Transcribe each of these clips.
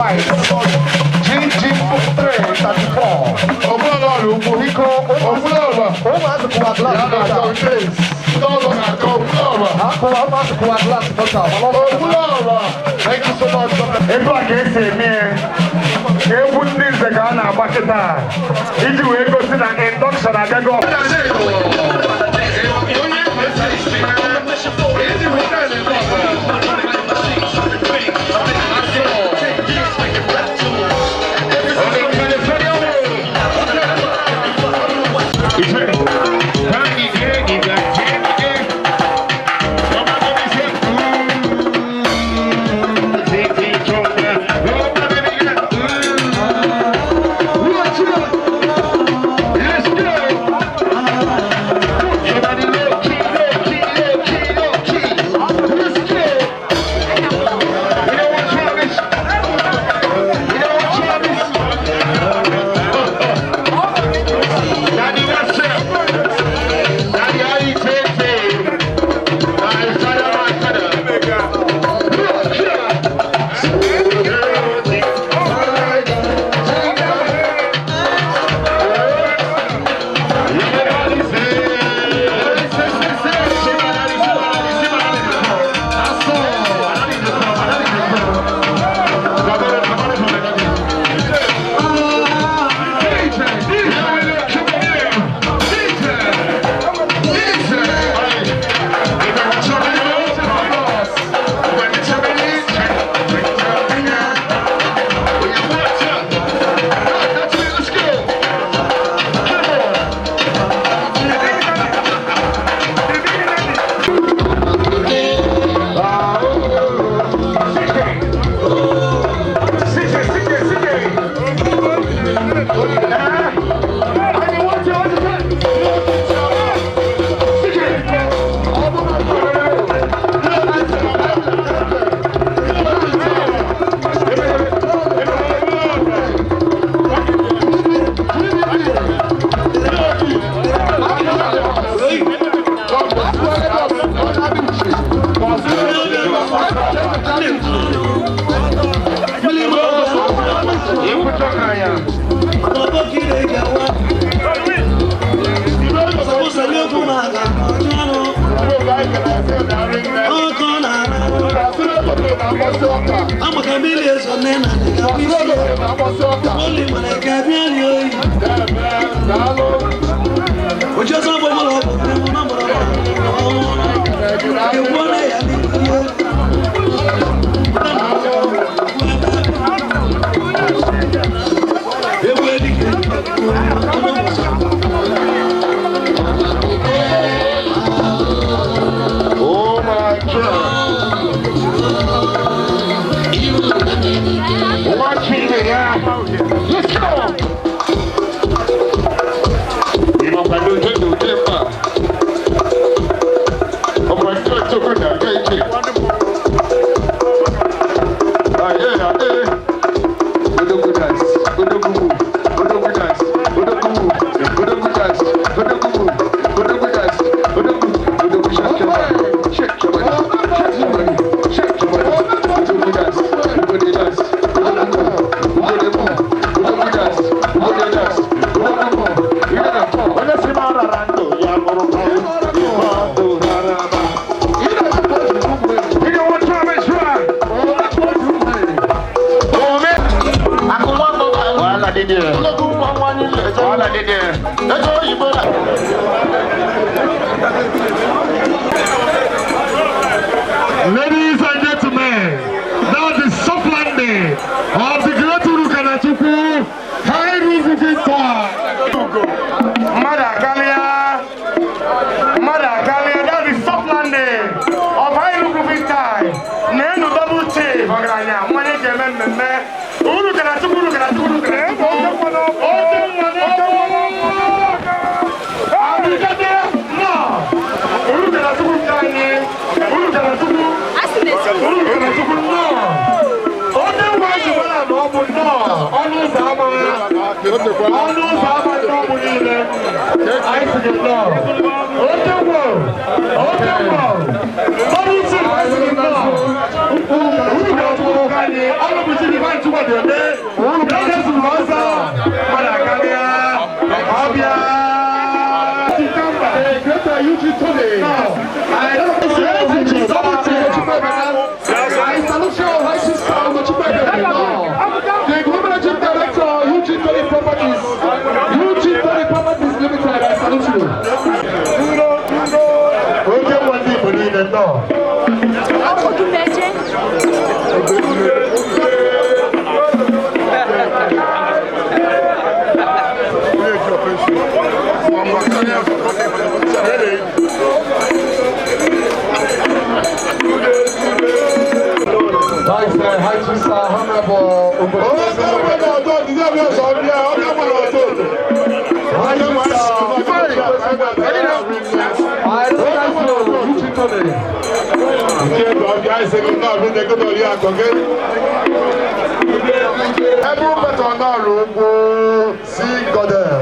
GG 334. Okwuluọra ukwu. Biko, Okwuluọra. ụmụazị kụwa glass. Ya na John Case. Ndị ọzọ na-akọ Okwuluọra. Akụwa, ụmụazị kụwa glass total. Okwuluọra. Thank you so much. Etu a ka esi eme ya. Egwu ndị nze ka a na-agba kịta iji wee gosi na induction abịago. Oh my God. Watch it, yeah. Let's go. Ladies and gentlemen, that is soft landing of the great Urukanachukwu High Roof Victor. Mmadụ akarịa, mmadụ akarịa, that is soft landing of High Roof Victor. Na-enu double chief ọgaranya mmanya eji eme mmemme. Urukanachukwu, Urukanachukwu, Urukanachukwu. Oke nwa n'oke nwa. Abikade, nọ. Urukanachukwu nke anyị. Urukanachukwu. Urukanachukwu nnọọ. Onye nwe jikwara na ọ bụ nnọọ ọnụ ụzọ ámá, ọnụ ụzọ ámá ndị ọgbụ niile. Anyị sị gị nnọọ. Oke nwe, oke nwe. Double chief, anyị sị gị nnọọ. Urukanachukwu nke anyị. Ọnụ bụ Chief Ifeanyị Chukwu dị. Ode. Ede zuru ọzọ. Mmadụ akarịa. Ọbịa. I salute you, High Sister Ugochukwu. The Group Managing Director, UG30 Properties, UG30 Properties Limited, I salute you. Oke nwa ndị Igbo niile nnọọ. Vice High Sister Honorable Ugochukwu. I recognize you, UG30. Ebe ụbọchị ọnọọrụ ugwu si Godel.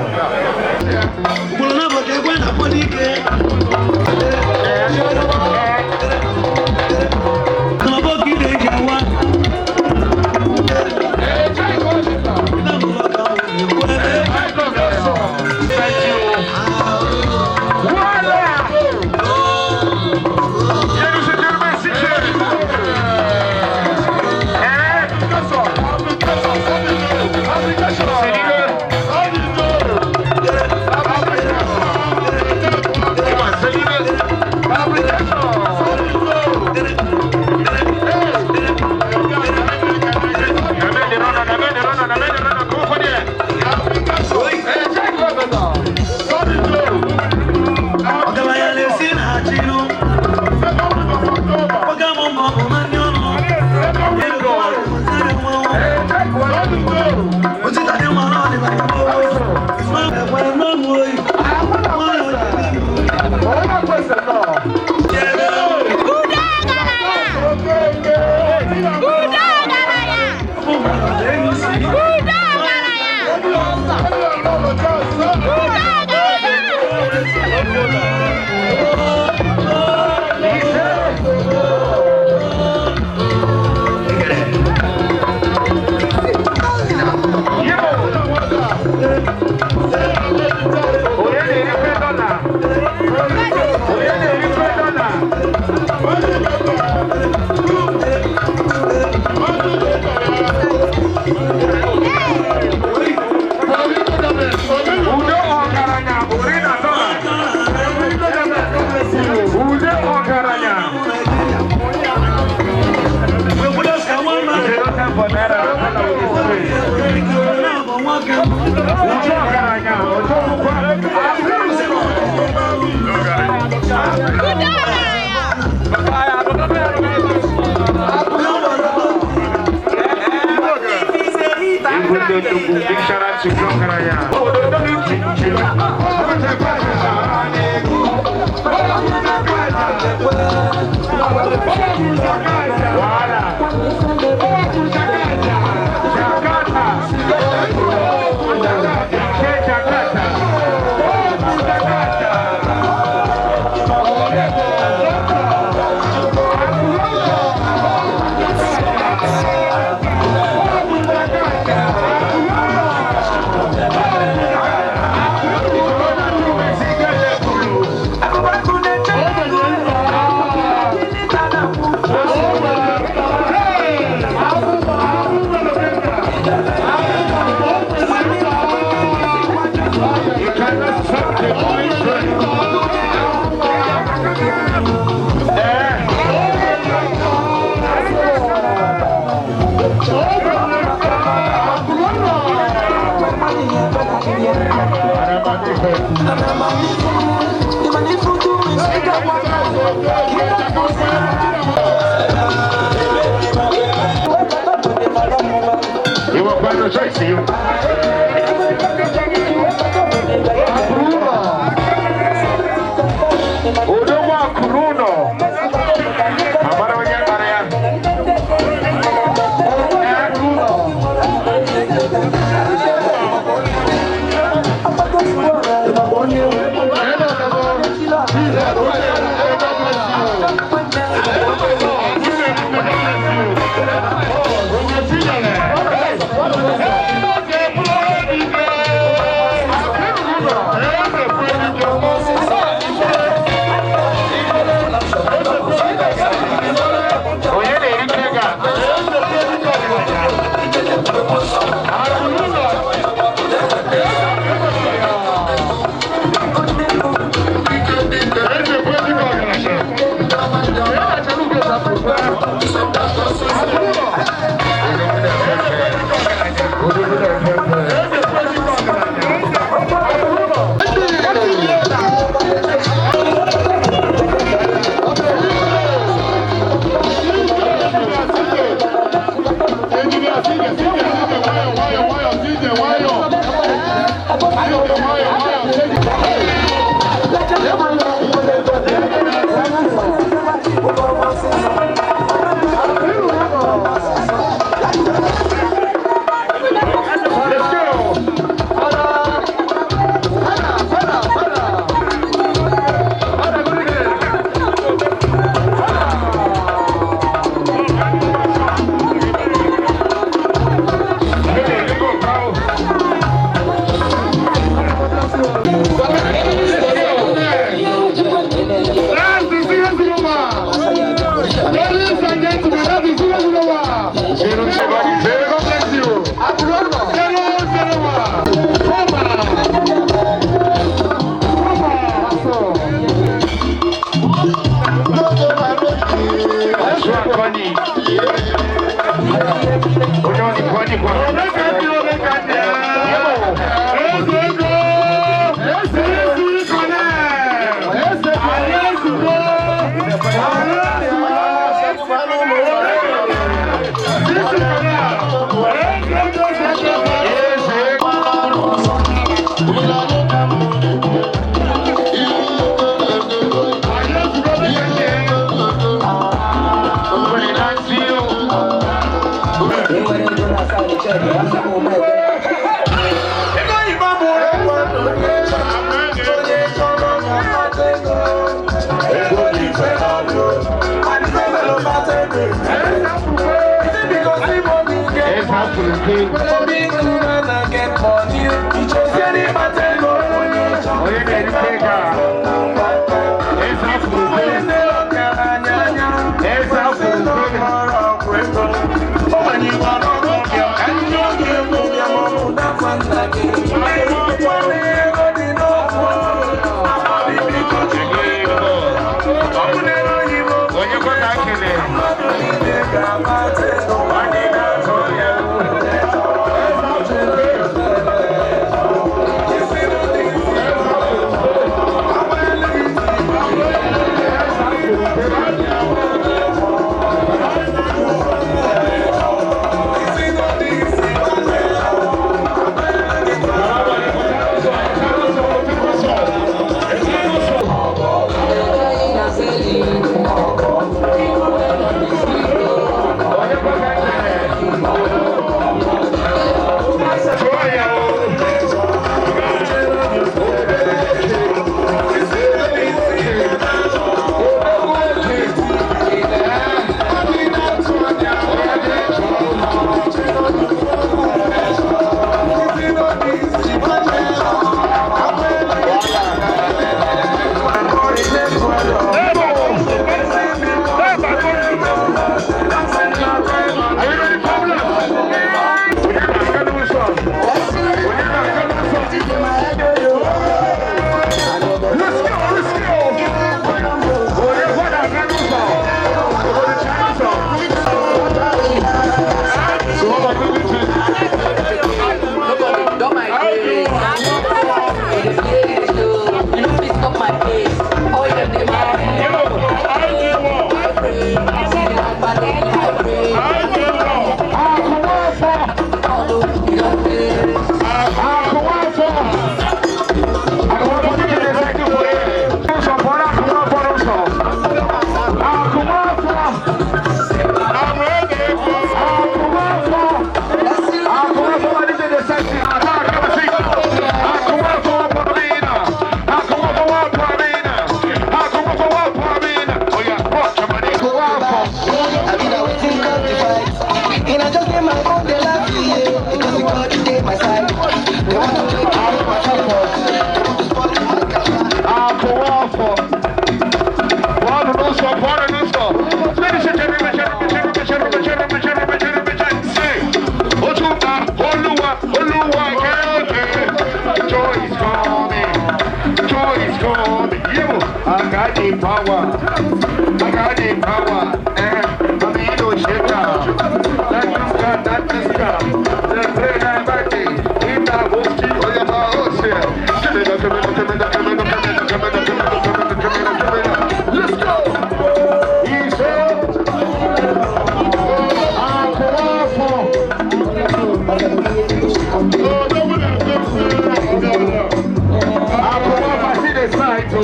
Akụnwafọ, see the side too.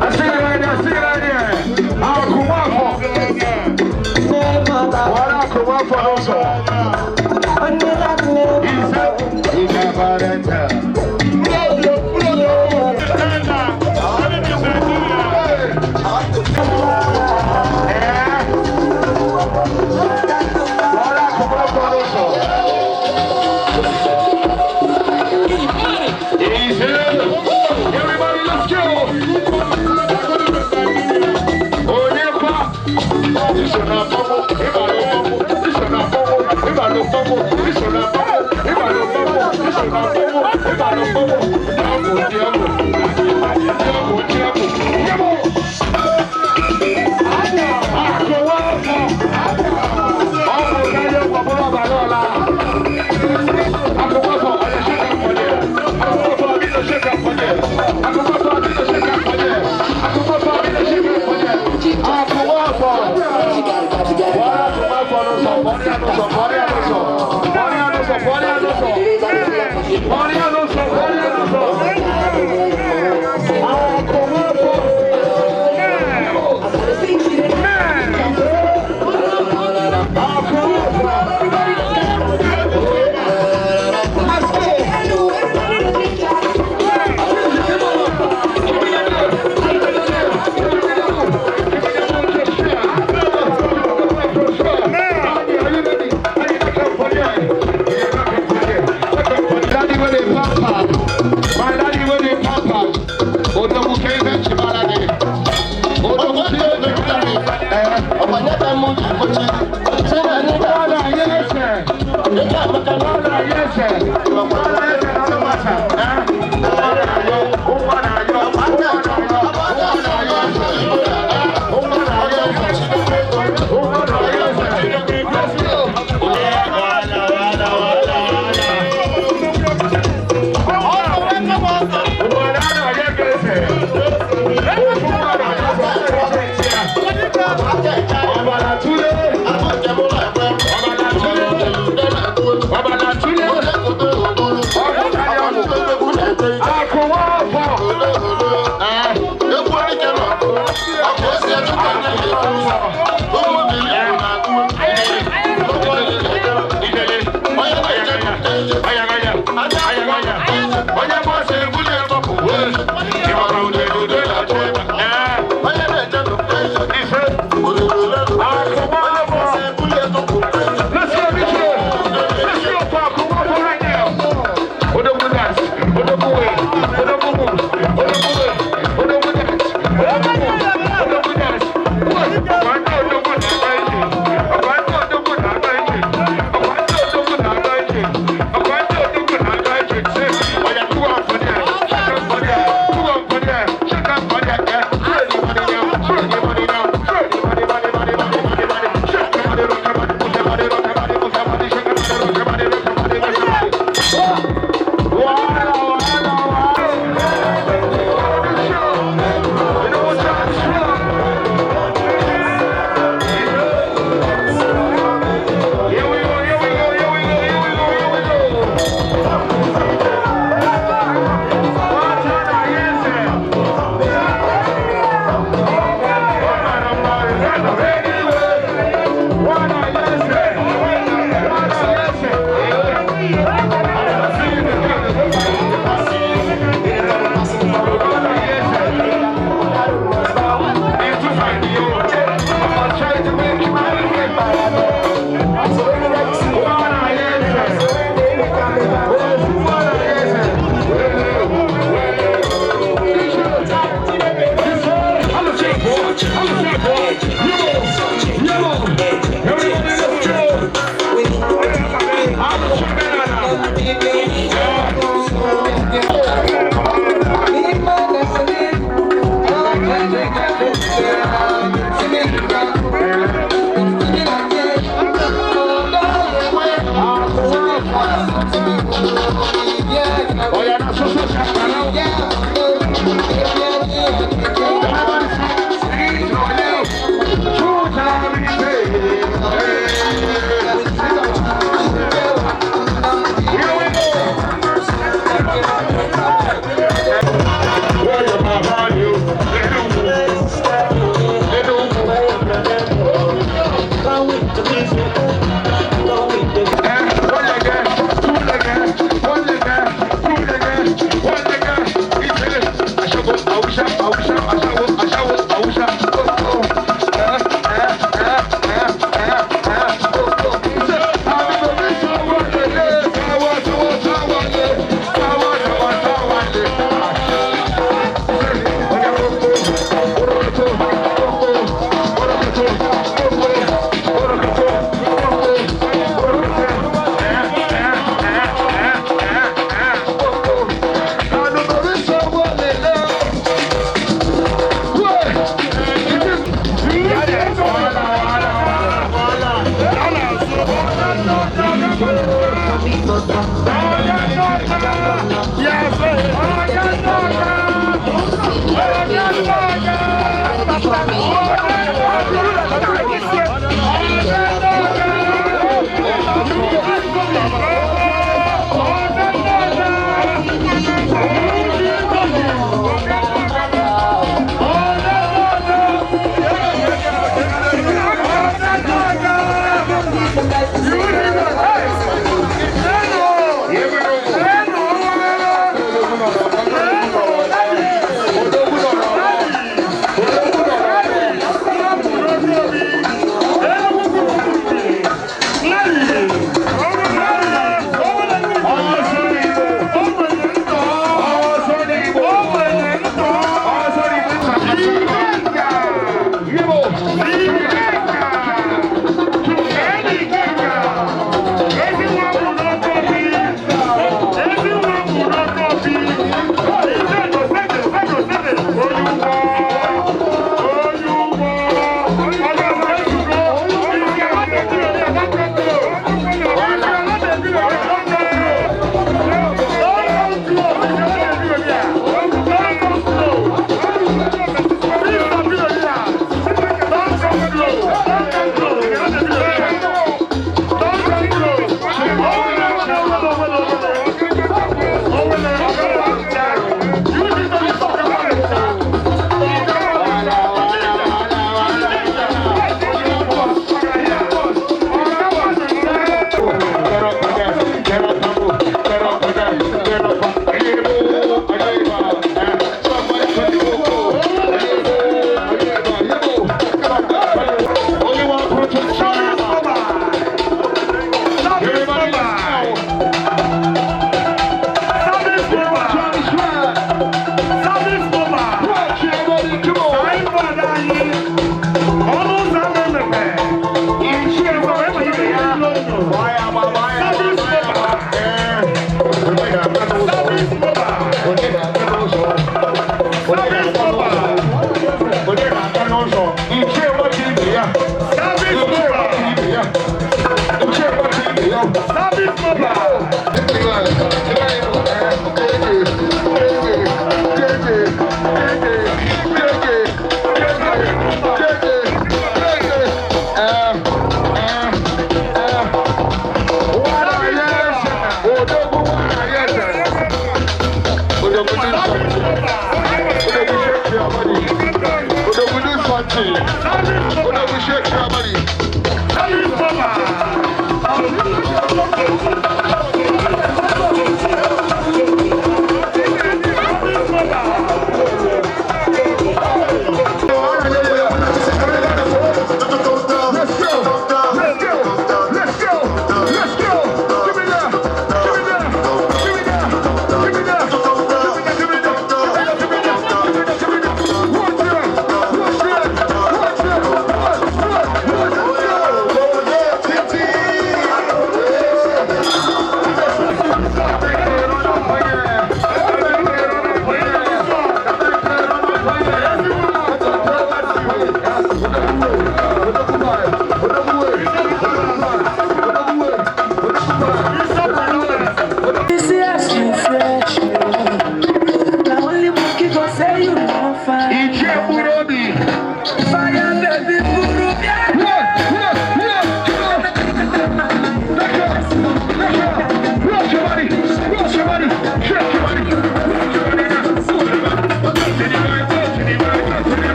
I see it right there, see it right there. Akụnwafọ. Wara akụnwafọ n'ụzọ. Ise, ike Wara akụnwafọ n'ụzọ. Easy. Everybody, let's go. Onyekwa. Iso na mmanwụ, ịba na mmanwụ, iso na mmanwụ, ịba na mmanwụ, iso na mmanwụ, ịba na mmanwụ, iso na mmanwụ, ịba na mmanwụ. Diabụ, diabụ, diabụ, diabụ, diabụ. Akụnwafọ. Ọ bụ n'anya ọbụla ọbara ọla. Akụnwafọ, onye shake am for there. Akụnwafọ, biko shake am for there. Akụnwafọ, biko shake am for there. Akụnwafọ, biko shake am for there. Akụnwafọ. Wara akụnwafọ n'ụzọ, bọrọ ya n'ụzọ, bọrọ ya n'ụzọ. Bọrọ ya n'ụzọ, bọrọ ya n'ụzọ. Bọrọ ya n'ụzọ, bọrọ ya n'ụzọ. Akụnwafọ. Akụnwafọ. Let's go. Daddy wey dey pamper, my daddy wey dey pamper, Odogwu Keve Chibalade, Odogwu Keve Chibalade, Wala yese, wala yese, wala yese na no matter, eh? Ụwa na-ayọ, ụwa na-ayọ, ụwa na-ayọ, ụwa na-ayọ, ụwa na-ayọ, let's go. Ụwa na-ayọ ese. Ụwa na-ayọ ese. Ọbara tule, ọbara tule, ọbara tule, akụwa afọ. Onye bọsụ ebuli ebọpụ wee, ịgbara ude ude na-achọ ebe. Ise, akụwa afọ. Let's go, DJ. Let's go for Akụwa afọ right now. Odogwu dance, Odogwu way, Odogwu moves, Odogwu way, Odogwu dance, Odogwu move, Odogwu dance. Ọ̀pá Odogwu na-agba ije, ọ̀pá Odogwu na-agba ije, ọ̀pá Odogwu na-agba ije, ọ̀pá Odogwu na-agba ije. Say, oya, two one for there, shake am for there, two one for there, shake am for there. Throw the money now, throw the money now, throw the money, money, money, money, money, money. Shake your money, rock your money, move your money, rock your money, move your money, shake your money, rock your money, rock your money, rock your money. Wahala, wahala, wahala. You know what time it's from? Here we go, here we go, here we go, here we go, here we go. Watana, yes, sir. Wana, yes, sir. Wana, yes, sir. Wana, yes, sir. It's too fine, you. I'm trying to make you money. Wana, yes, sir. Wana, yes, sir. Everybody, let's go. Oya, na so so shakara. Everybody, Thank you.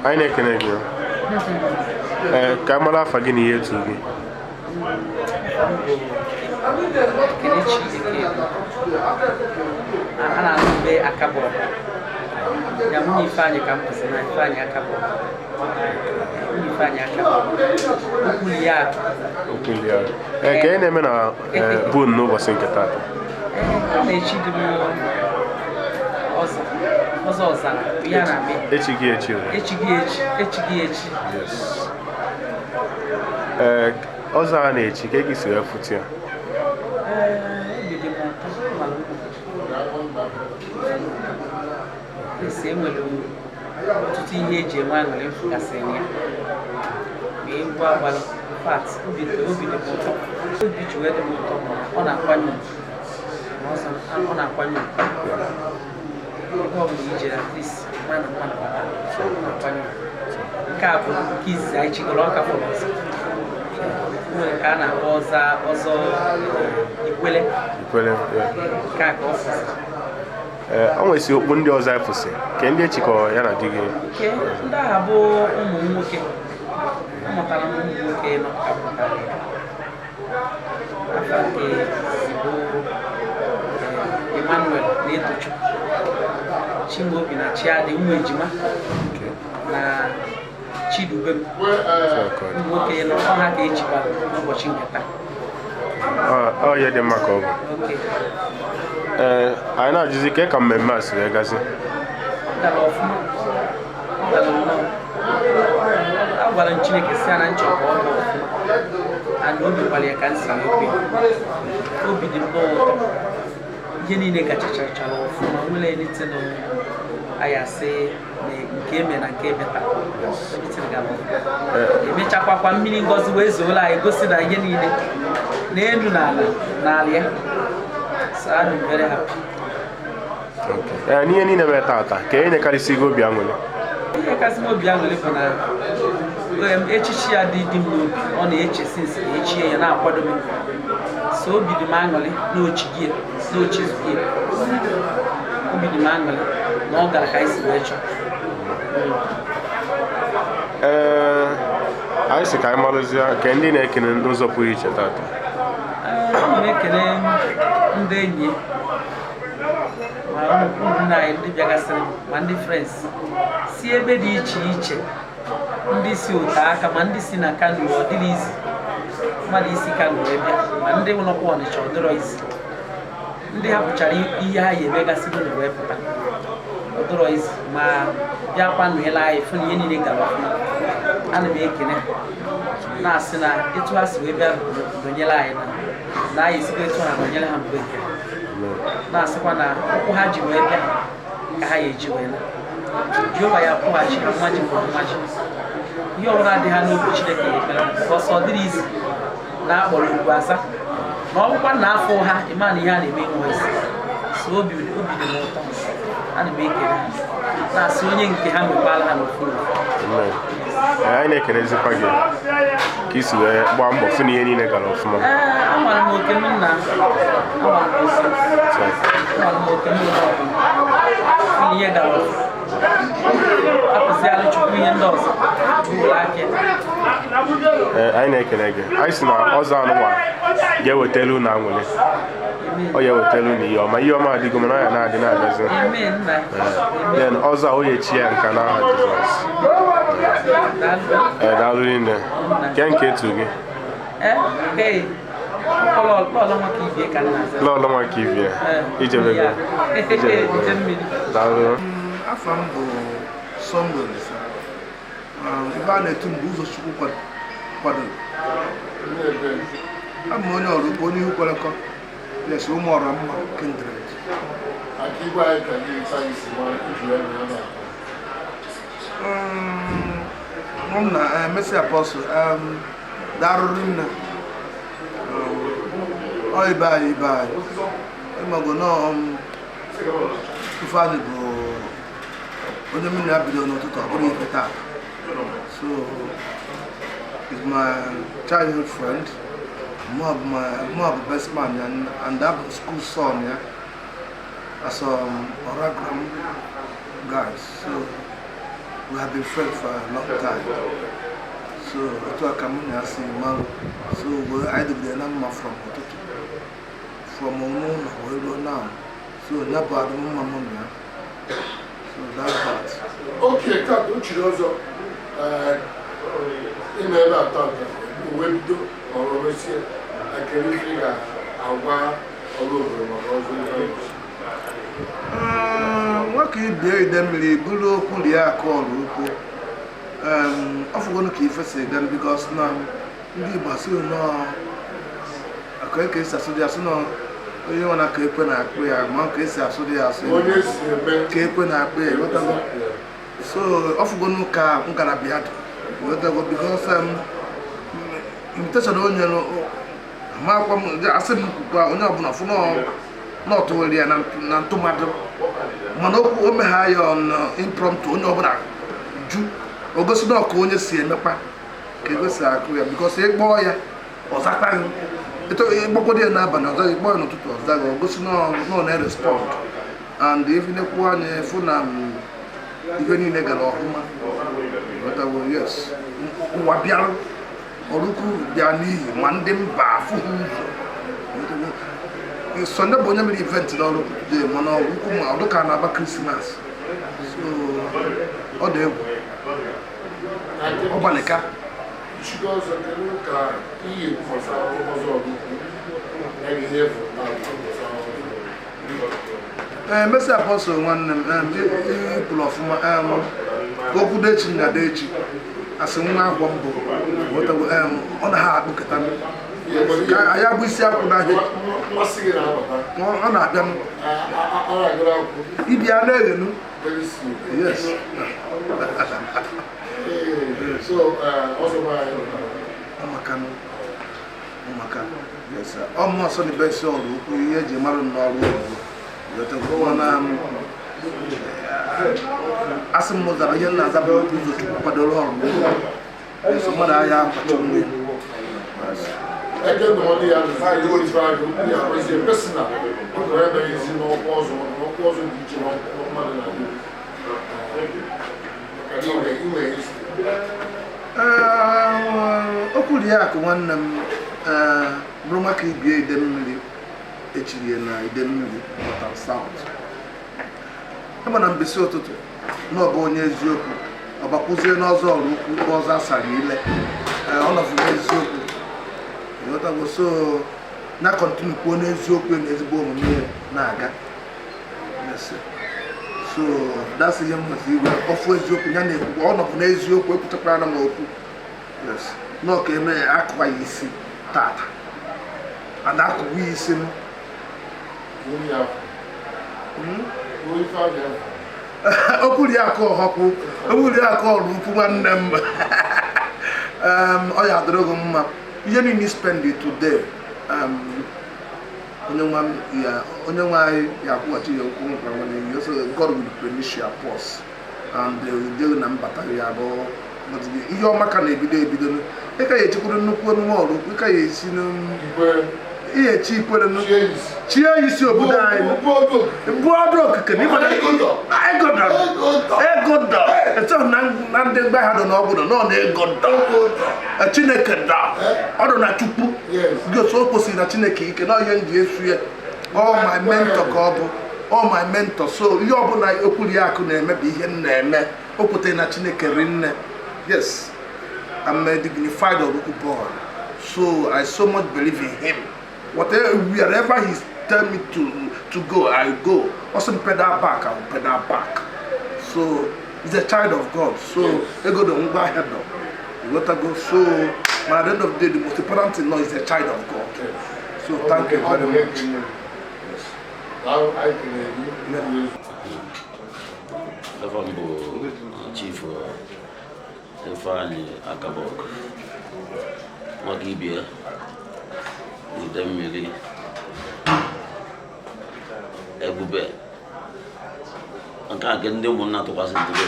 Anyị na-ekene gị ee ka mara afa gị na ihe etu gị. Kelechi Eke a na-anụ be Akabọ ya nwunye Ifeanyị ka m kwụsị na Ifeanyị Akabọ nwunye Ifeanyị Akabọ okwuli ya Okwuli ya. Ee, ka ị na-eme na bun n'ụbọchị nke taata. A na-echi dị m ọzọ ọzọ ọzara ya na-eme Echi gị echi o. echi gị echi echi gị echi. Yes. Ee, ọzọ a na-echi ka gị si wee fụta ya. Ee, obi dị m ụtọ mara mma. Esi enwere ọtụtụ ihe eji enwe aṅụrị mfụgasịrị ya ma egwu agbalị fat obi dị m ụtọ obi ji wee dị m ụtọ ma ọ na-akwanye ugwu ma ọzọ ọ na-akwanye ugwu ebe ọ bụla ijere at least mmanụ mmanụ bata ọ na-akwanye ugwu. Nke a bụ nke izizi anyị chigoro ọka fọrọ ọzọ nwere nke a na-akpọ ọza ọzọ ikwele Ikwele. Yeah. nke a ka ọ fụsịrị. Ee, o nwesi okpu ndị ọzọ anyị fụsị ke ndị echikọ ya na di gị. Nke ndị agha bụ ụmụ m nwoke amụtara m ụmụ nwoke nọ ka pụtara ya. Afa nke bụ Emmanuel na Etochukwu Chimaobi na Chiadị ụmụ ejima na Chidubem ụmụ nwoke nọ ọha ka echikwara n'ụbọchị nke taa. Ọ ihe dị mma ka ọ bụ. Okay. Ee, anyị na-ajụzi ke ka mmemme a si wee gazi. Ọ Gara ọfụma, ọ gara nnọọ. Agwara m Chineke si ya na nchọ ka ọ gaa ọfụma, and obi kwara ya ka m si wee kwe. Obi dị m nnọọ ụtọ, ihe niile gachachachara ọfụma, nwere anything anyị asị na nke eme na nke emeta. Everything gara ọfụma. Emechakwakwa mmiri ngozi wee zuola anyị, gosi na ihe niile n'elu na ala n'ala ya. So I'm very happy. Okay. Ee, n'ihe niile mere tata, ka e nyekarịsị gị obi aṅụrị? Ihe kasị m obi aṅụrị bụ na echichi ya dị dị m n'obi, ọ na-eche since ka echie ya na-akwado m. So obi dị m aṅụrị na ochigie na ochizugie. Obi dị m aṅụrị na ọ gara ka anyị si wee chọọ. Ee, anyị sị ka anyị marụzie ka ndị na-ekene n'ụzọ pụrụ iche tata. Ee, ana m ekele ndị enyi ma ụmụnne anyị ndị bịagasịrị, ma ndị friends si ebe dị iche iche, ndị si ote aka, ma ndị si na Kano. Ọ dịrị izi mmadụ isi Kano wee bịa, ma ndị nọkwa Ọnịcha, ọ dịrọ izi. Ndị hapụchara ihe ha yi emegasị n'ụlọ wee pụta, ọ dịrọ izi, ma bịakwa nụnyere anyị fụ na ihe niile gara ọfụma. Ana m ekene ha, na-asị na etu ha si wee bịa donyere anyị na anyị esikwa etu ha donyere ha mgbe nke ha, na-asịkwa na ụkwụ ha ji wee bịa ka ha ya eji wee na Jehova ya kwụghachi ha mmaji kwuru mmaji. Ihe ọbụla dị ha n'obi, Chineke ya ekpere ha, because ọ dịrị izi na akpọrọ ugwu asa na ọ bụkwa na afọ ha ịma na ihe a na-eme nwe isi. So obi dị m ụtọ, ana m ekele ha, na-asị onye nke ha mekwala ha n'ofu n'ofu. Amen. Ee, anyị na-ekelezikwa gị ka i si wee gbaa mbọ fụ na ihe niile gara ọfụma. Ee, amara m oke m nna, amara m oke, amara m oke m ụlọ ọbụla fụ na ihe gara ọfụma. Apụziala Chukwu ihe ndị ọzọ bụrụ aka ya. Ee, anyị na-ekele gị. Anyị sị na ọzọ anụnwa ga-ewetelu unu aṅụrị, ọ ga-ewetelu unu ihe ọma. Ihe ọma adịgo, mana ọ ya na-adị na-agazi. Amen, nna. Then ọzọ a, onye chi ya nka n'aha Jizọs. Daalụ. Ee, daalụ rinne. Ke nke etu gị? Ee, hey, lọlọ nwoke ibie ka nna aza. Lọlọ nwa ka ibie ijebego. Ya. Ijebego. Ije mmiri. Daalụ. Afọ m bụ Sunday Olisa. Ife a na-etu m bụ ụzọ Chukwu kwadoro. Abụ m onye ọrụ ugbo, onye ihu kwerekọ. Yes, ụmụ ọra mma kindred. M na Mercy Apostle, darụrụ nne. Ọ ibe anyị, ibe anyị. Ịmago nọọ Ifeanyị bụ onye mmiri ya bidoro n'ụtụtụ, ọ bụrụ ife taa. So is my childhood friend. Mụ bụ my mụ bụ best man ya and abụ school son ya as Oragram guys. So we have been friends for a long time. So otu aka mụ na ya si malụ. So anyị dịgidere na mma from ụtụtụ, from ụlọ wee ruo now. So ya bụ adịmma mụ na ya. So that part. Oke tata o chiri ọzọ, ee, ime ebe a tata uwe bido ọrụ mesie akere ife ị ga-agwa ọrụ obodo maka ọzọ ife anyị ji. Nwoke ibie ide mmiri buru okwu rie akụ ọrụ ukwu. Ọ fụgonu ka ife si ga, because na ndị Igbo asị nọọ aka ka esi asụ dị asụ nọ, onye nwe na ka ekwe na-akpụ ya ma ka esi asụ dị ya asụ onye si eme ka ekwe na-akpụ ya, ịghọtago? So ọ fụgonu ka ngalaba ya dị, ịghọtago? Because invitation onye amakwa m asị m kwukwa onye ọbụla fụ na ọ tụwere ya na ntụmadụ, mana okwu o megha ya on impromptu, onye ọbụla ju o gosi na ọka onye si emekwa ka ego si akụ ya, because ịkpọọ ya ọ zataghị. Ịkpọkwado ya n'abalị, ọ zaghị. Ịkpọ ya n'ụtụtụ, ọ zaghị. O gosi na ọ na-erespond and efinekwu anya fụ na ife niile gara ọfụma. Ghọtago? Yes, ụwa bịara ọrụkwu bịa n'ihi ma ndị mba afụghị ụzọ. Ghọtago? Sunday bụ onye mere event n'ọrụ today, mana ọgwụkwụ ma ọ dịka na-aba Krismas. So ọ dị egwu, ọ gbalịka. Chiri ọzọ, kedu ka ihe gbasara ọzọ ọrụ ukwu ya ga ihe bụ tata gbasara ọzọ? Ee, Mercy Apostle nwanne m, ikwuru ọfụma. Okwu dechi na dechi asị nwa akwọ mbụ ghọtago, ọ na ha akpụkọta m. Ka anyị abụ isi akwụ n'ahịa. Mmasị gị na-abata. Ọ na-abịa m. A na-agụrụ akwụkwọ. Ịbịa na-eghenu. Very soon. Yes. Ee, so ọzọ bụ anyị. Ọmakanụ, ọmaka. Yes, sir. Ọ mụ ọsọ na isi ọrụ ukwu ihe eji mara m n'ọrụ oyibo. Ghọtago, mana asị m zara ihe m na-azaba ụzọ Chukwu kwadoro ọrụ m. Yes, mmadụ ahịa akwachi onwe ya. Eke ndụmọdụ ya ezigbo ife agụ ya kwezie personal ọ gara ebe ezi n'ọkwa ọzọ, maka na ọkwa ọzọ dị iche n'ọkwa mmadụ na-adị maka na inwe isi. Ee, okwu dị akụ nwanne m. Ee, bụrụ maka ibie ide mmiri echiri ya na ide mmiri North South ebe na mbisi ụtụtụ na ọ bụ onye eziokwu, ọ bakwuzie n'ọzọ ọrụ ukwu bụ ọzọ asara ile. Ee, ọ nọbụ n'eziokwu, ịghọtago? So na continue kwuo n'eziokwu na ezigbo omume ya na-aga. Yes, sir. So that's ihe m nweta igwe ọfụ eziokwu ya na-ekwu, ọ nọbụ n'eziokwu, ekwuchakwara m okwu. Yes, nọọ ka eme ya akụwa ya isi tata and akụwa ya isi m. Onye ya afọ ife a ga-afọ. Okwu ri akụ ọhọkwụ, okwu ri akụ ọrụ ukwu nwanne m. Ọ ya adịrị gị mma. Ihe niile spend today, onye nwe m ya, onye nwe anyị ya akwụghachi ya okwu nkwa nwanne ya. So God will replenish your purse and ude na mbata ya bụ ihe ọma ka na-ebido ebido. Ị ka ya echekwuru nnukwu emume ọrụ ukwu, ị ka ya esi ihe echi ikwere chie ya isi obodo anyị bụ ọdụ okike na ịgbada ego dọ, ego dọ etu na na ndị mgbe ha dọ n'ọgwụ dọ nọ na ego dọ. Chineke dọ ọdụ na Chukwu gị otu o kwesịrị na Chineke ike na ihe m ji esu ya. All my mentor ka ọ bụ, all my mentor. So ihe ọbụla okwuri akụ na-eme bụ ihe m na-eme. O kwetere na Chineke rinne. Yes, I'm a dignified Oruku boy, so I so much believe in him. Whatever, wherever he tell me to go, I go. Also pedal back, I will pedal back. So he's a child of God. So ego do ngwa ahịa dọ, you go. So but at the end of the day, the most important thing now is a child of God. So thank you very much. Daalụ, anyị kelere gị. Afa m bụ Chief Ifeanyị Akabok maka ibie ide mmiri ebube nke a nke ndị ụmụnna tụkwasị ntụbe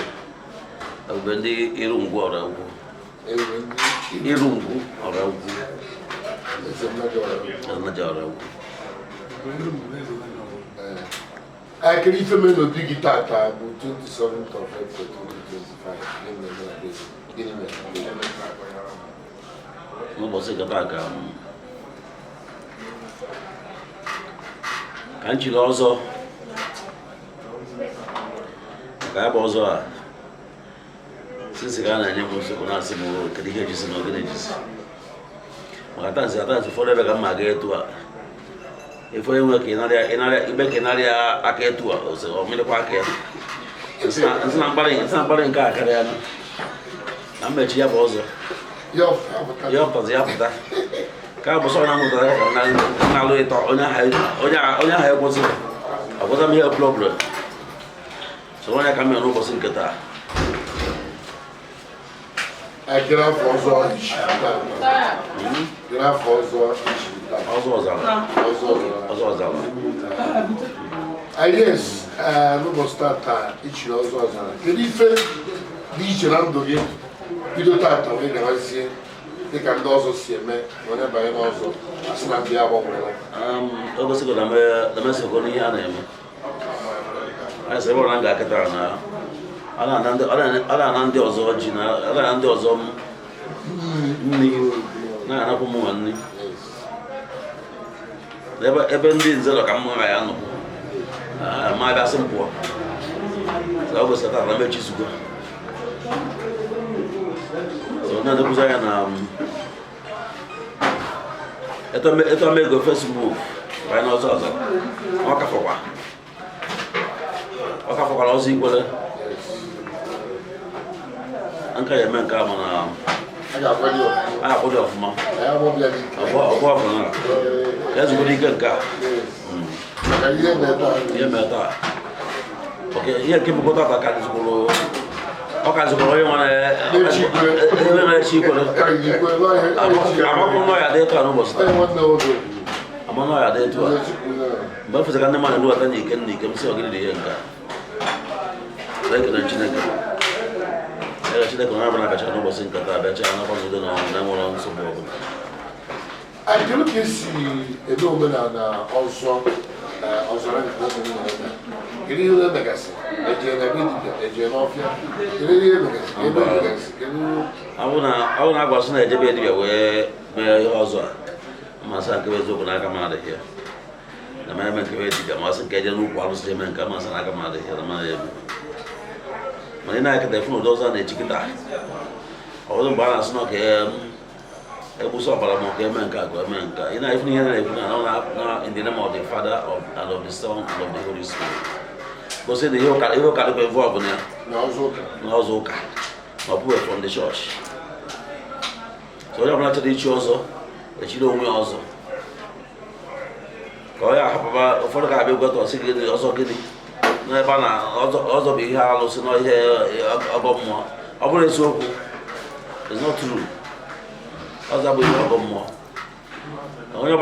ebube ndị iru ngwu ọra ugwu iru ngwu ọra ugwu Ezenaja ọra ugwu. Anyị kere ife mere n'obi gị tata bụ 27th of April 2025. Gịnị mere na be gị? Gịnị mere na be gị? N'ụbọchị nke taa ka m chiri ọzọ maka ya bụ ọzọ a sisi ka a na-enye m nsogbu na-asị m, "Oh, kedu ihe ejisi na ogene ejisi?" Maka tansị atansị ụfọdụ ebe ka m ma aga etu a ife onye nwe ka ịnarịa ịnarịa ikpe ka ịnarịa aka etu a ose ọ mịrịkwa aka ya. Nsị na mkparị, nsị na mkparị nke a karịa na mmechi ya bụ ọzọ. Ya ọpụta. Ya pụtazi ya pụta ka a bụ sọ na mụtara ya ka na-alụ ịtọ onye ahụ ekwụsị ọgwụza m ihe problem so onye ka m mere n'ụbọchị nke taa. Anyị kere afọ ọzọ ichi tata. Kere afọ ọzọ ichi tata. Ọzọ ọzara. Ọzọ ọzara. Ọzọ ọzara. Ah, yes, n'ụbọchị tata ichiri ọzọ ọzara. Kedu ife dị iche na ndụ gị bido tata wee gabazie dịka ndị ọzọ si eme na onye banye n'ọzọ asị na ndị ya agbanweela? O gosigo na m esokọ n'ihe a na-eme. Anyị sị ebe ọ na m ga-akịta na a na-ana ndị ọzọ ji na a na-ana ndị ọzọ m nri na-anapụ m nwa nri ebe ndị nze nọ ka m nwa ya nọ ma abịa sị m pụọ. So ọ gosiri taa na m echizugo. So na-edokwuzi anya na eto m ego Facebook banye n'ọzọ ọzọ ọ ka fọkwa. Ọ ka fọkwara ọzọ ikwere nka ya eme nke a mana a ga-akwado a ga-akwado ọfụma ya ọbịa dị ike ọbụ ọfụma ka ezugoro ike nke a maka ihe na-ebe a ihe mere taa oke ihe nke bụkwa tata ka zụkwuru ọ ka zụkwuru onye nwere onye nwere chi ikwere amakwu nọ ya dị etu a n'ụbọchị taa ama nọ ya dị etu a mgbe efesa ka ndị mmadụ nụbata n'ike na ike m sị ọgịnị dị ihe nke a ekele Chineke ekele Chineke onye ọbụla kacha n'ụbọchị nke taa bịacha nakwa n'udo na ọṅụ na enwere nsogbu ọbụla. Kedu ka esi eme omenala ọzọ ọzara nke ụmụ nna? Kedu ihe emegasị? Ejee na be dibịa, ejee n'ọfịa? Kedu ihe emegasị? Ebe emegasị? Kedu Ọ bụ na agwa sị na ejebe dibịa wee mee ihe ọzọ a mmasị nke bụ eziokwu n'aka m adịghị ya na m eme nke bụ dibịa masị nke eje n'ukwu arụsị eme nke masị n'aka m adịghị ya na mmadụ eme mana ị na-eketa efu n'ụdị ọzọ a na-echi kịta ọ bụrụ mgbe a na-asị na ọka egbusa ọbara ma ọka eme nke a ka eme nke a ị na-efu ihe na-ekwu na na in the name of the Father of, and of the Son and of the Holy Spirit gosi na ihe ụka dịkwa involve na ya na ọzọ ụka? n'ọzọ ụka ma ọ bụghị from the church. So onye ọbụla chọrọ ichi ọzọ echiri onwe ya ọzọ ka ọ ya ahapụba ụfọdụ ka abịa gwata ọsị gịnị ọzọ gịnị n'ebe a na ọzọ bụ ihe alụsị na ihe ọgọ mmụọ ọ bụrụ eziokwu it's not true. Ọzọ bụ ihe ọgọ mmụọ onye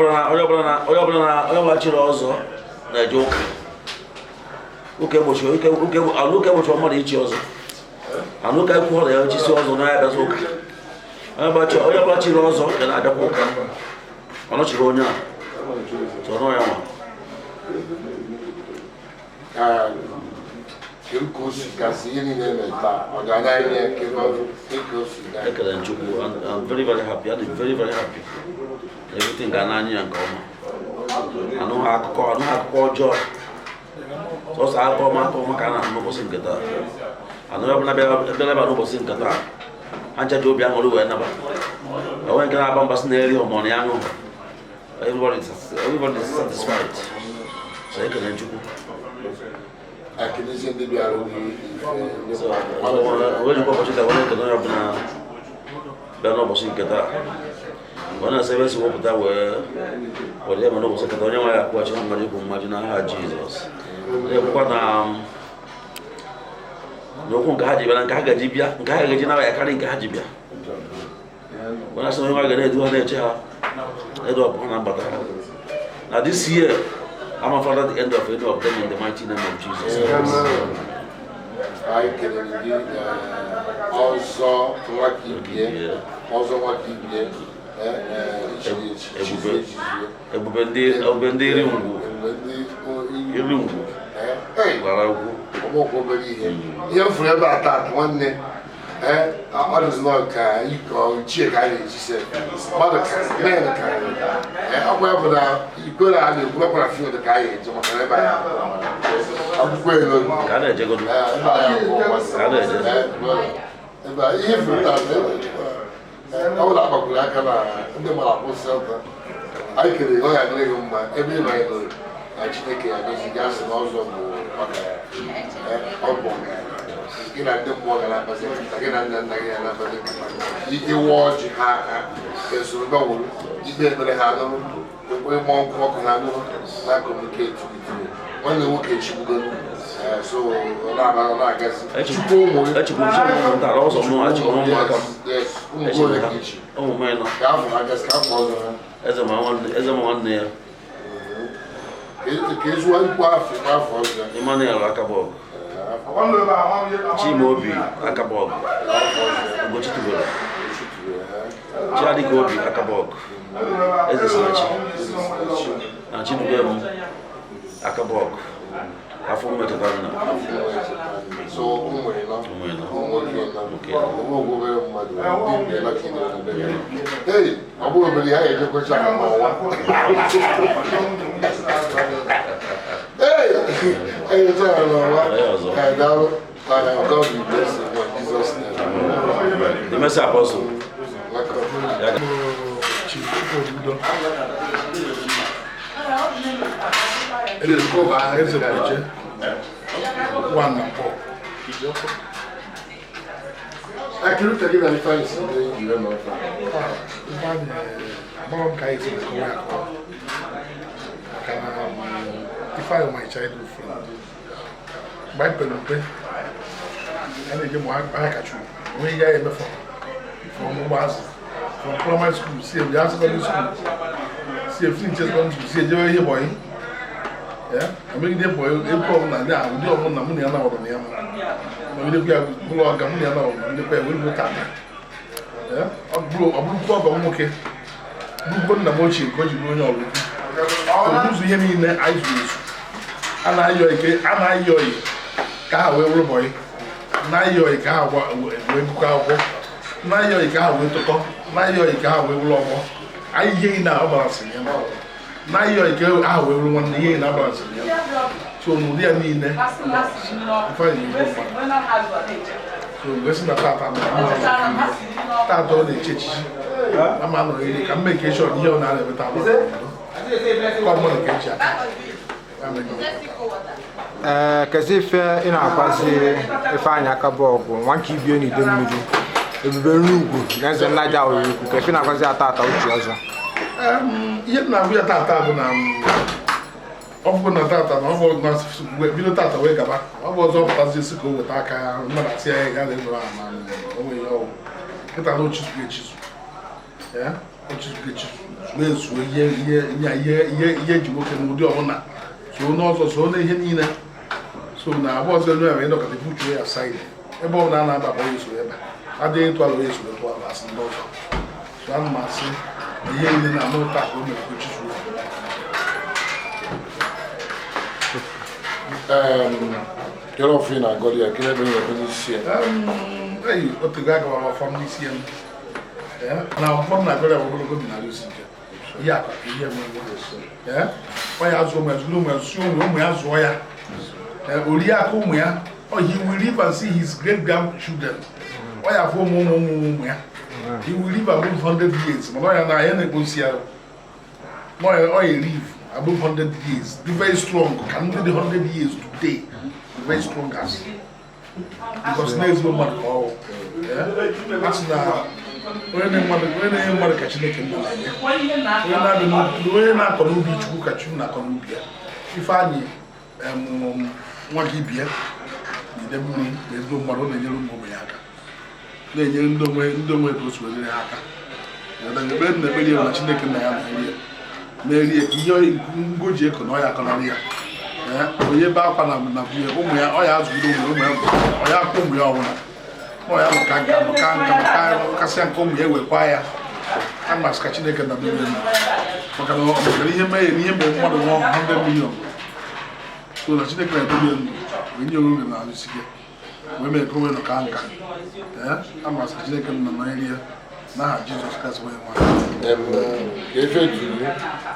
ọbụla chiri ọzọ na-eje ụka ụka egbochi ụka egbochi mmadụ ichi ọzọ anụ ụka ekwu na ya ochisi ọzọ na ya abịazi ụka onye ọbụla chiri ọzọ ga na-abịakwa ụka ọ nọchiri onye a sọrọ ya nwa. Kedu ka o si gasị ihe niile eme taa? Ọ ga-anya ihe kedu ka o si gaa? Ekele Chukwu, I'm very very happy. I'm very very happy. Everything ga n'anya ya nke ọma. Anụghị akụkọ ọjọọ sọsọ akụkọ ọma akụkọ ọma ka a na-anụ n'ụbọchị nke taa. Anụ ọbụla bịara ebe a n'ụbọchị nke taa ha ncha ji obi aṅụrị wee naba onwe nke na-aba mba sị na-eri ọmọ na ya aṅụ. Everybody is satisfied. So ekele Chukwu. Akịrịsị ndị bịara onye jikwa ụbọchị taa wee ekele onye ọbụla bịa n'ụbọchị nke taa ọ na-asa ebe si wepụta wee were ya ma n'ụbọchị nke taa onye nwe ya akwụghachi ha mmaji kwụ mmaji n'aha Jizọs. Na-ekwukwa na n'okwu nke ha ji bịa na nke ha gaji bịa nke ha gaji nara ya karịa nke ha ji bịa onye asị na onye nwe ga na-edu ha na-eche ha na-edu ọpụ ha na mbata ha na this year I'm a father at the end of any of them in the mighty name of Jesus Christ. Anyị kelere gị ọzọ nwa ka ibie ọzọ nwa ka ibie Ebube ndị iri ngwu iri ngwu gwara ugwu ọgbọkwọ obere ihe ihe m fụrụ ebe a taata nwanne ọ dịzị nọ ka iko ichie ka a na-eji se mmadụ men karịrị ọkwa ya bụ na ikwere a na-ekwu ọkwa na field ka a ga-eje maka na ebe a akwụkwọ elo ka a na-ejegodo ebe a ya bụ ka a na-eje ebe a ihe fụrụ taata ọ bụla agbakwuru aka na ndị mara akwụsị ọta anyị kelere ọ ya dịrị gị mma ebe ị nọ ị nọrọ na Chineke ya gozi gị asị na ọzọ bụ ọgaranya ọ bụ ọgaranya gị na ndị mmụọ ga na-akpazi nkata gị na nna nna gị ga na-akpazi nkata ịwa ọjị ha aka esoro gbanwere ikpe ekpere ha nụrụ ịmụ ọkụ ọkụ ha nụrụ na kọmuniketi nwanne nwoke echigbugolu so ọ na-agazi chukwu ụmụ echekwa ụmụ nta ọzọ mụ achịkwa ụmụaka m yes ụmụ gị ole ka ichi ụmụ m ịnọ ka afọ ha gasị ka afọ ọzọ ha eze ma nwanne ya ka ezuwa ikwu afọ ikwu afọ ọzọ Emmanuel Akabọgụ Chimaobi Akabọgụ Ugochi tubelu Chiadike Obi Akabọgụ Eze Sinachi na Chidubem Akabọgụ afọ mmecheta nna so ụmụ ịnọ ụmụ ịnọ ụmụ nwoke ịnọ Nwoke ụmụ obere mmadụ ndị ịnọ ka ị na be gị ei ọ bụrụ obere ha ga-ejekwacha ha n'ọnwa ei ejecha ha n'ọnwa Ya ọzọ. ka daalụ mana God will bless you in Jesus name. The Mercy Apostle. Welcome. Ya ga- Eze Kweje. One na Nkpor. Akịrị ka gị na Ifeanyị si dị jiri na ọfa. Ifeanyị, amarọ m ka anyị si akọwa ya akọwa, maka na Ifeanyị my childhood friend. Mgbe anyị pere mpe, anyị na-eje mụ ahịa kachu onwe ihe ya emefu from ụmụazị, from primary school si ebi ya secondary school, si efi nche secondary school, si ejewe ihe bọyị ya emegide bọyị egwu ọbụla ndị ahụ ụdị ọbụla mụ na ya na-ọdụ na ya ma nọgidekwa ya bụrụ ọga mụ na ya na-ọdụ nọgidekwa ya wee ruo tata. Ọ bụrụkwa ọgọ m nwoke, bụrụkwa nna m ochie nke o ji bụrụ onye ọrụ ukwu. Ụzọ ihe niile anyị zuru ezu, a na-ayọ ike, a na-ayọ oyi ka ha wee wụrụ bọyị, na-ayọ oyi ka ha wee gụkọ akwụkwọ, na-ayọ oyi ka ha wee tụkọ, na-ayọ oyi ka ha wee wụrụ ọgbọ anyị. Ihe niile a ọ gbara ya, na-ayọ oyi ka ha wee wụrụ nwanne. Ihe niile agbara ya, so n'ụdị ya niile, Ifeanyị na-egbu mmadụ. So mgbe si na tata na tata ọ na-eche echichi ama anọghị iri ka m mee sure ihe ọ na-emeta ama ka ọ mmadụ ka eji aka. Ee, kezi ife ị na-agwazi Ifeanyị Akabọgụ, nwa nke ibie n'ide mmiri, ebube nrugwu na eze nnaja ukwu, ka ife na-agwazi ya tata uche ọzọ? Ihe m na-agwa ya tata bụ na ọ bụ na tata na ọ bụ na bido tata wee gaba, ọ bụ ọzọ pụtazi isi ka o weta aka ya mmadụ asị ya ya na-enwere ama onwe ya ọwụ kịta na ochizugo echizu ya, ochizugo echizu zuo ezuo ihe ihe ihe ihe ihe eji nwoke n'ụdị ọbụla so n'ọzọ so n'ihe niile, so na abụ ọzọ elu ya wee nọkọta butuo ya side ebe ọbụla a na-aba onye soro ebe adịghị ntụala onye soro tụala asị ndị ọzọ. So ana m asị na ihe niile na anụ taa ka o mere ka o chizuo. Kedu ọfụ ị na-agọrọ ya? Kedu ebe ị na-ekpe n'isi ya? Eyi otego agawara ọfọm n'isi ya na ọfọm na-agọrọ ya ogologo dị narị isi ike ihe akụ ihe nwe ọ ya zụọ ụmụ ya, zụrụ ụmụ ya, zụọ ụmụ ụmụ ya, zụọ ya ori aka ụmụ ya. He will live and see his great grandchildren. Ọ ya afụ ụmụ ụmụ ụmụ ụmụ ya. He will live above 100 years, mana ọ ya na ya na-ekposi ya ọ ya live above 100 years, be very strong ka ndị dị 100 years today, be very strong as because na ezigbo mmadụ ka ọ wụ. A sị na onye na-enye mmadụ ka Chineke nna na-enye, onye na-abịa n'ubi, onye na-akọ n'ubi Chukwu ka Chukwu na-akọ n'ubi ya. Ifeanyị nwa gị bie n'ide mmiri na ezigbo mmadụ, ọ na-enyere ụmụ ogbenye aka, na-enyere ndị onwe ka o si wee nyere ha aka. Ekpere m na-ekpere ya na Chineke nna ya na-eri ya na-eri ya ka ihe ngoji eko na ọ ya akọnarị ya. Onye be akwa na nwunye ụmụ ya, ọ ya azụgide ụmụ ya, ụmụ ya ọ ya akwụ ụmụ ya ọbụla ọ ya nọka nka nọka nka nọka kasịa nke ụmụ ya ewekwa ya. A masị ka Chineke na mmiri maka na ọ mekara ihe mee ya na ihe mere mmadụ nwụọ 100 million, so na Chineke na-edobe ya ndụ wee nye onwe na arụsike wee mee ka o wee nọka nka. A masị ka Chineke nna nọnyere ya n'aha Jizọs Kraịst onye nwe anyị. Ka efe juru.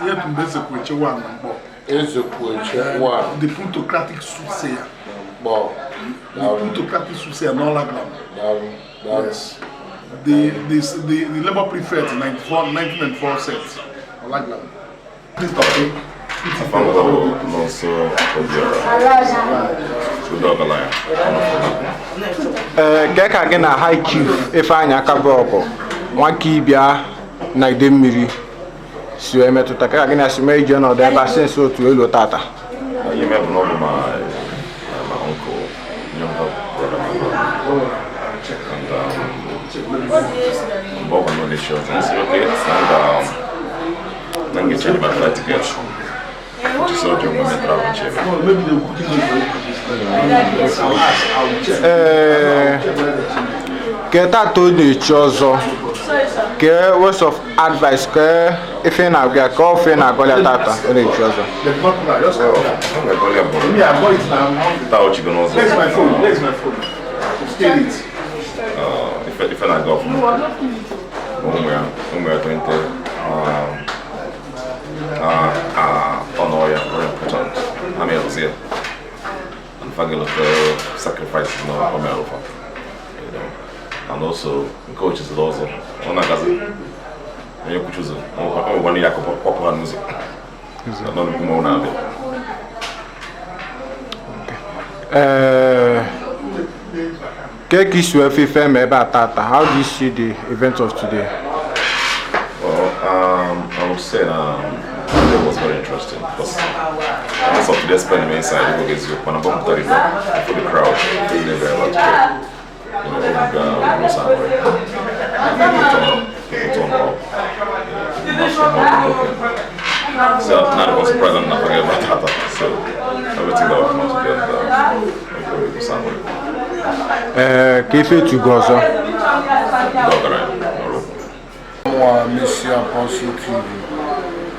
Ihe tụmbe Ezekwueche one na Nkpor. Ezekwueche one. The plutocratic soothsayer. Nkpor. The plutocratic soothsayer n'Ọlagram. Daalụ. Daalụ. Yes. The Labour prefect 94, 1994 set. Ọlagram. Afambo Nonso Obiora, Udogalaya. Ee, kee ka gị na High Chief Ifeanyị Akabọgụ, nwaka ịbịa na ide mmiri, si wee metụta, ka gị na si mee ije nọdụ ebe a sinsi otu elu tata? Ihe mere bụ na ọ bụ my uncle, younger brother, my brother. And mgbe ọ nọ n'echi ọzọ, nsị okay, na m ga-echange my flight ticket. Which is ọjọọ nwe travel nche. Ee, ke tata ọ na-echi ọzọ, ke words of advice, ke ife ị na-agwa ya, ka ofe ị na-agwa ya tata ọ na-echi ọzọ? M ga-agọrọ ya bụ Me, I got it now. I'm hungry. taa ochigo n'ụzọ. Where's my phone? Where's my phone? Steal it. Ife na-aga ọfụma. Ụmụ ya twenty ọ nọ ya very important. Ha mere ọzọ ya. And fagilote sacrifice na o mere ụfa. And also nke ochiziri ọzọ ọ na-agazi onye kwuchi ụzọ ọ nwekwana ya kwapụ ha n'ụzọ. Nọ nnukwu mmanwụ na-abịa. Ee, ke ka isi wee fụ ife ma ebe a tata? How do you see the event of today? Well, I would say it was very interesting because as of today, spending inside, you go get you when I'm for the crowd, they very much care. You know, people turn up, people turn up. So not was surprised I'm not forget about that. So everything that will come together, very good. Ee, ka ife etugo ọzọ? Nwa Messi Apostle TV,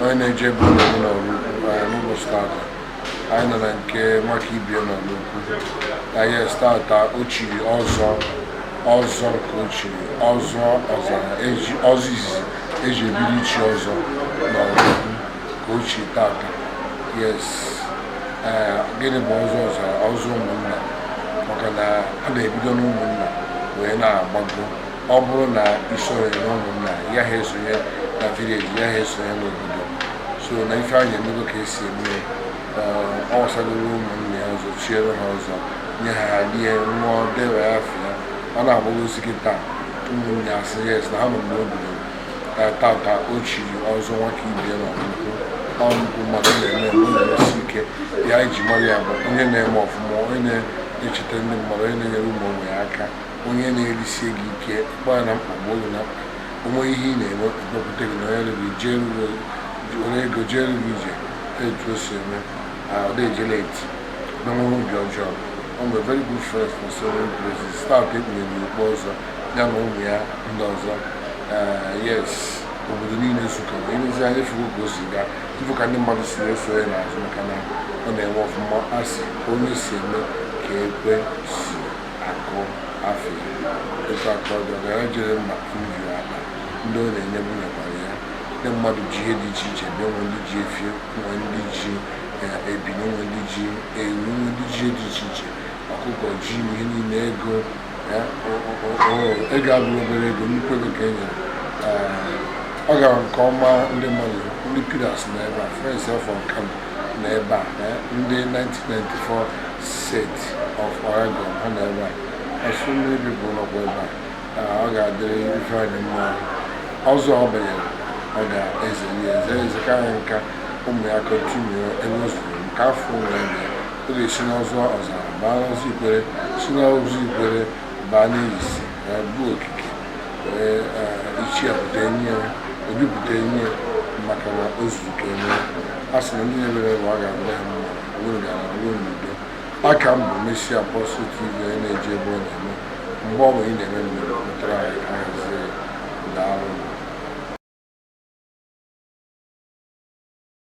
onye na-eje ebe ọ na-eme n'Ọraukwu anyị n'ụbọchị tata. Anyị nọ na nke nwaka ibie n'Ọraukwu na yes, tata o chiri ọzọ, ọzọ ka o chiri ọzọ ọzara eji ọzọ izizi eji ebido ichi ọzọ n'Ọraukwu ka o chiri tata. Yes, ee, gịnị bụ ọzọ ọzara? Ọzọ ụmụnna, maka na a na-ebido n'ụmụnna wee na-agbago. Ọ bụrụ na isonye n'ụmụnna ya, ha esonye na village ya, ha esonye n'obodo. So na ife anyị emego ka esi eme ya. Ọ gbasagoro ụmụnne ya ọzọ, chiere ha ọzọ, nye ha, rie, ṅụọ, dewe ya afọ ya. Ọ na-agbagozi kịta, ụmụnne asị yes na ha nọ mgbe o bidoro. Tata o chiri ọzọ nwaka ibie na ọkpụkpụ. Ọ nnukwu mmadụ na-eme eme, ọ na-emesi ike ya. Iji mara ya bụ onye na-eme ọfụma, onye na-echeta ndị mmadụ, onye na-enyere ụmụ onwe ya aka, onye na-erisie gị ike, kpọọ ya na mkpagbu oge na mkpa onwe ihe ị na-eme, dọpụta gị na onye gị jee were ego jere gị ije. Etu o si eme, ọ na-eje late na nwere obi ọjọọ. Ọ nwere very good friends for so many places. Start ekpunyere ya okpu ọzọ, ya na ụmụ ya ndị ọzọ. Yes, obodo niile zukọrọ ilezi anya efugo ka o si gaa, ifu ka ndị mmadụ si wee sonye n'azụ, maka na ọ na-eme ọfụma. A sị onye si eme ka ekwe si akụ afọ ya. Etu aka ọ dị, ọgara jere mba nju akpa ndị ọ na-enye bụ nyekwara ya. Ndị mmadụ ji ihe dị iche iche bịa: nwe ndị ji efie, nwe ndị ji ebini, nwe ndị ji ewu, nwe ndị ji ihe dị iche iche, ọkụkọ, ji, ihe niile, ego ya. Ego abụghị obere ego, nnukwu ego ka e nyere. Ọ gara nke ọma. Ndị mmadụ, ndị pillars nọ ebe a, Friends of Kano nọ ebe a, ndị 1994 set of Oregon ha nọ ebe a, so many people nọkwa ebe a. Ọ ga-adịrị Ifeanyị mma. Ọzọ ọ banyere, ọ ga-eze ya eze, eze ka anyị nka ụmụ ya continue ebe o zuru nke afọ nwere ya. Ọ ga-esi n'ọzọ ọzara baa n'ọzọ Ikwere, si n'ọzọ Ikwere baa n'Eyisi, bụ okike wee ichie pụta enyi ya, obi pụta enyi ya, maka na o zuru ka eme. A sị na ndị na-emere ebe ọ ga-adịrị ha mma, onwere gara ruo n'udo. Aka m bụ Messi Apostle TV, onye na-eje ebe ọ na-eme. Mgbe ọ bụla ị na-eme mmemme, pụtara anyị ka aha.